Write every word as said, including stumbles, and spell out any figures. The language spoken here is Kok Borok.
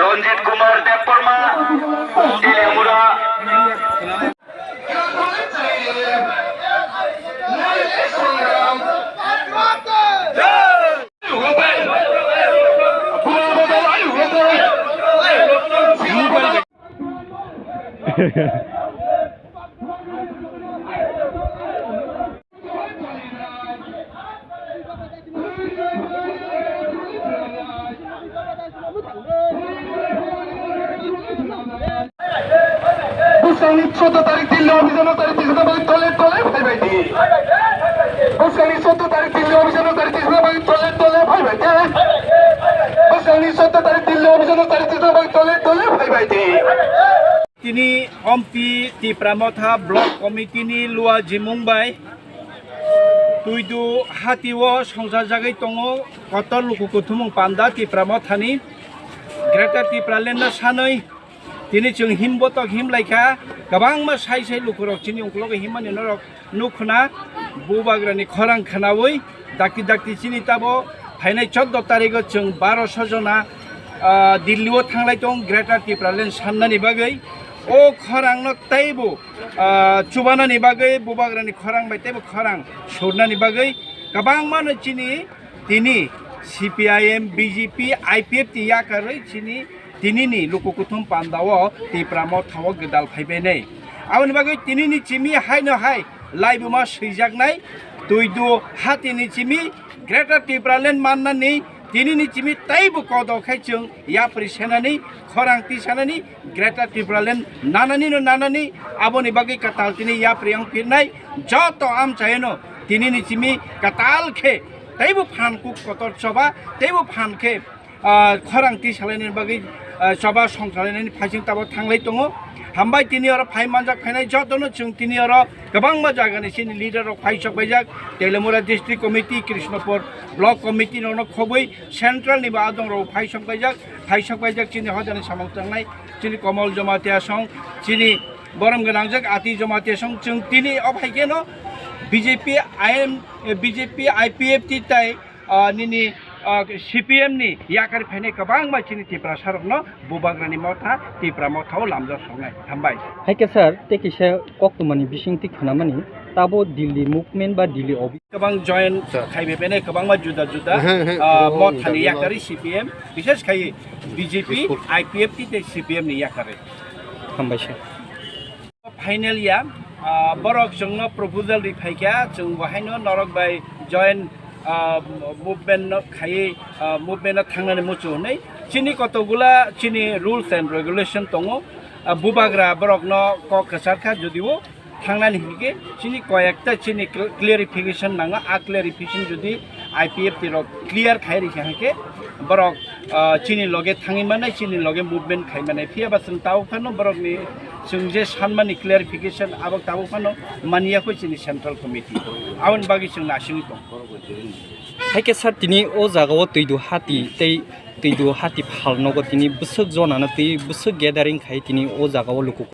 Ranjit Kumar Debbarma, Teliamura. Bwskango soddo tarik Dilli office-o no tarik tisna bagwi tole tole phaibai di. Bwskango soddo tarik Dilli office-o no tarik tisna bagwi tole tole phaibai di. Bwskango soddo tarik Dilli office-o no tarik tisna bagwi tole tole phaibai di. Tini Ompi Tipra Motha Block Committee ni Lua Jimung bai Tuidu Hati o songchajagwi tongo kotor luku kuthumung panda Tipra Motha ni Greater Tipraland no sanwi tini chwng himbotok himlaikha, kwbangma sai sai lukurok chini ungkulogo himmani norok nukhuna bubagrani khorang khwnawi dakti dakti chini tabo phainai choddo tarigo chwng baro sojona, ah, Dilli o thanglai tong Greater Tipraland sannani bagwi. O khorangno teibo, ah, chubanani bagwi bubagrani khorang bai teibo khorang surnani bagwi kwbangmano chini tini C P I M, B J P, I P F T yakarwi chini tinini luku kuthum pandao Tipra Motha o gwdal phaibainai. Aboni bagwi tinini chimi haino hai laibuma swijaknai Tuidu Hati ni chimi Greater Tipraland mannani tinini chimi teibo kodo khai chwng yapri senani khorang tisanani Greater Tipraland nanani no nanani aboni bagwi kwtal tini yapri wng pirnai joto amchaino tinini chimi kwtal khe teibo phan kuk kotor choba teibo phan khe ah, khorang tisalainani bagwi, ah, choba songchalainani phaising tabo thanglai tongo. Hambai tini oro phai manjak phainai jotono chwng tini oro kwbangma jagani chini leader rok phai sok paijak, Teliamura District Committee, Krishnapur Block Committee rokno khobwi central ni bo adong rok phai sok paijak, phai sok paijak chini hojani samung tangnai chini Komol Jamatia song, chini borom gwnangjak Ati Jamatia song chwng tini o phai kheno B J P I M, eh, B J P I P F T tai ah, nini, ah, C P M ni yakari phainai kwbangma chini Tiprasa rokno Bubagrani Motha, Tipra Motha o lamjak songnai. Hambai. Hai khe sir, tei kisa koktwmani bisingtwi khwnamani, tabo Delhi movement ba Delhi office. Kwbang join khai bai phainai kwbangma juda juda, He, he, ah, kwbangma Mothani juda juda. Yakari C P M, bishes khai B J P, Biskut. I P F T tei C P M ni yakari. Hambai sir. Final ya, ah, borok chwngno proposal ri phaikha, chwng bo haino norok bai join, ah, movement no khaiwi, ah, movement no thangnani muchung hwnwi. Chini kotogula chini rules and regulation tongo. Ah, bubagra borokno kok kwchar kha, judio thangnani hinkhe chini koyekta chini cl-, clarification nango. A clarification judi I P F T rok clear khai rikha hinkhe borok, ah, chini loge thangwi mannai, chini loge movement khai mannai. Phiya ba chwng tabuk phano borokni chwng je sanmani clarification abo tabuk phano maniya kho chini central committee. Aboni bagwi chwng nasingwi tong. Hai khe sir, tini o jaga o Tuidu Hati tei Tuidu Hati phalnogo tini bwswk jonano tei bwswk gathering khai tini o jaga o luku